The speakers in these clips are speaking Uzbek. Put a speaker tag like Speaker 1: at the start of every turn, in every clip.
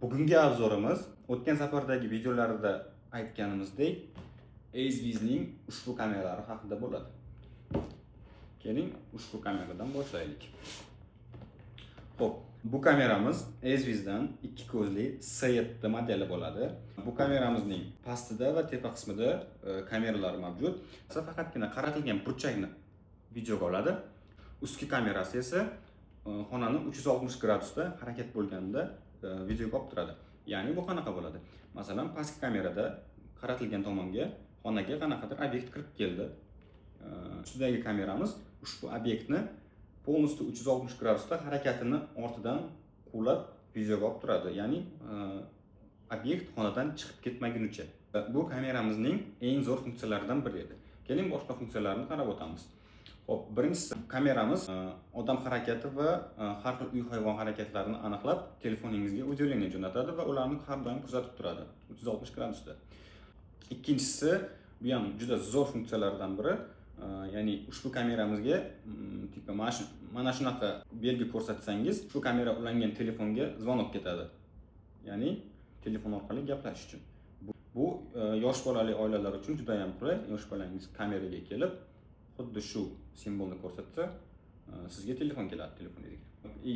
Speaker 1: Bugungi обзор imiz o'tgan safardagi videolarda aytganimizdek, EZVIZning ushbu kameralari haqida bo'ladi. Keling, ushbu kameradan boshlaylik. Xo'p, bu kameramiz EZVIZdan ikki ko'zli S7 modeli bo'ladi. Bu kameramizning pastida va tepa qismida kameralar mavjud. Faqatgina qaratilgan burchakni videoga oladi. Ustki kamerasi esa xonani 360 gradusda harakat bo'lganda videoga olib turadi. Ya'ni bu qanaqa bo'ladi? Masalan, pastki kamerada qaratilgan tomonga, xonaga qanaqadir obyekt kirib keldi. Ustidagi kameramiz ushbu obyektni полностью 360 gradusda harakatini ortidan quvlab videoga olib turadi. Ya'ni obyekt xonadan chiqib ketmagunicha. Bu kameramizning eng zo'r funksiyalaridan biri edi. Keling, boshqa funksiyalarni qarab o'tamiz. Xo'p, birinchisi, kameramiz odam harakati va har xil uy hayvon harakatlarini aniqlab, telefoningizga уведомление jo'natadi va ularni har doim kuzatib turadi 360 gradusda. Ikkinchisi, bu ham juda zo'r funksiyalardan biri. Ya'ni ushbu kameramizga типа mana shunaqa belgi ko'rsatsangiz, shu kamera ulangan telefonga звонок ketadi. Ya'ni telefon orqali gaplashish uchun. Bu yosh bolali oilalar uchun juda ham qulay. Yosh bolangiz kameraga kelib, xuddi shu simvolni ko'rsatsa, sizga telefon keladi telefoningizga.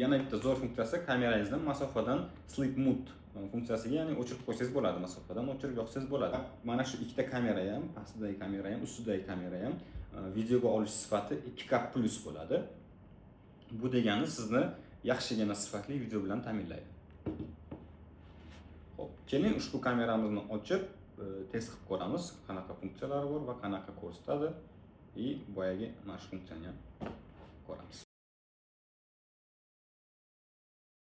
Speaker 1: Yana bitta zo'r funksiyasi: kamerangizdan masofadan sleep mode funksiyasiga, ya'ni o'chirib qo'ysangiz bo'ladi, masofadan o'chirib yoqsangiz bo'ladi. Mana shu ikkita kamera ham, pastidagi kamera ham, ustidagi kamera ham videoga olish sifati 2K plus bo'ladi. Bu degani sizni yaxshigina sifatli video bilan ta'minlaydi. Xo'p, keling, ushbu kameramizni ochib, test qilib ko'ramiz, qanaqa funksiyalari bor va qanaqa ko'rsatadi. И boyagi mana shu funksiyani ham ko'ramiz.